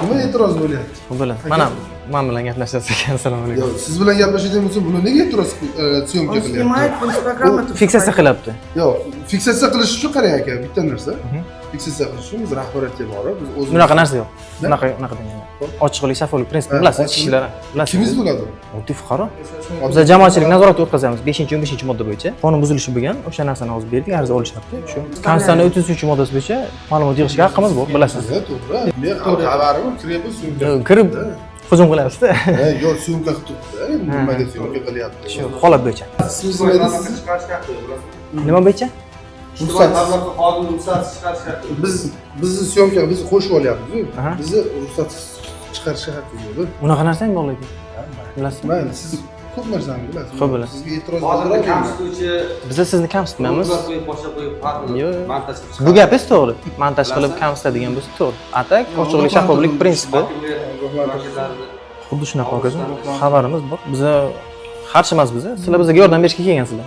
Nima e'tiroz bo'lyapti? Bo'ladi. Mana man bilan gaplashasiz ekan. Assalomu alaykum. Yo'q, siz bilan gaplashadigan bo'lsa, bular nega e'tiroz съёмка Он qilyapti? Снимает в Инстаграм эту Fiksatsiya qilyapti. Yo'q, fiksatsiya qilish uchun qarang, aka, bitta narsa. Fiksatsiya qilish uchun biz rahbariyatga borib, biz o'zimiz Bunaqa narsa yo'q. Ne? Bunaqa degan. Ochiqlik, shaffoflik prinsipini Ha, bilasiz, ochiqlik. kishilar bilasiz. Kimingiz bo'ladi? Oddiy fuqaro. Biz jamoatchilik nazorati o'tkazamiz 5-15-modda bo'yicha. Qonun buzilishi bo'lgan, o'sha narsani hozir berdik, ariza olishyapti. Shu Konstitutsiyaning 33-moddasi bo'yicha ma'lumot yig'ishga haqqimiz bor, bilasiz. Ha, to'g'ri. Men xabarim, kiryapti, съёмка. Kirib hujum qilyapsiz-da. Ha, yo'q, съёмка qilib turibdi. Endi nimaga съёмка qilyapti? Shu holat bo'yicha. Siz nima deysiz? Nima bo'yicha? Ruxsatsiz. Xodim ruxsatsiz chiqarish haqqi. Biz bizni съёмка biz qo'shib olyapmiz. Aha. Bizni ruxsatsiz chiqarishga haqqi yo'q. Unaqa narsa ham bor lekin. Bilasizmi? Mayli, siz ko'p narsani bilasiz. Ko'p bilasiz. Sizga e'tiroz Hozirda bildira olmayman. kamsituvchi Biz sizni kamsitmaymiz. ruxsat qo'yib, boshqa qo'yib, har xil Yo'q, yo'q. montaj qilib Bu gapingiz to'g'ri. Montaj qilib kamsitadigan bo'lsa, to'g'ri. А так ochiqlik, shaffoflik prinsipi Vakillarni xuddi shunaqa, akajon. Xabarimiz bor. Biza qarshi emas biza. Sizlar bizga yordam berishga kelgansizlar.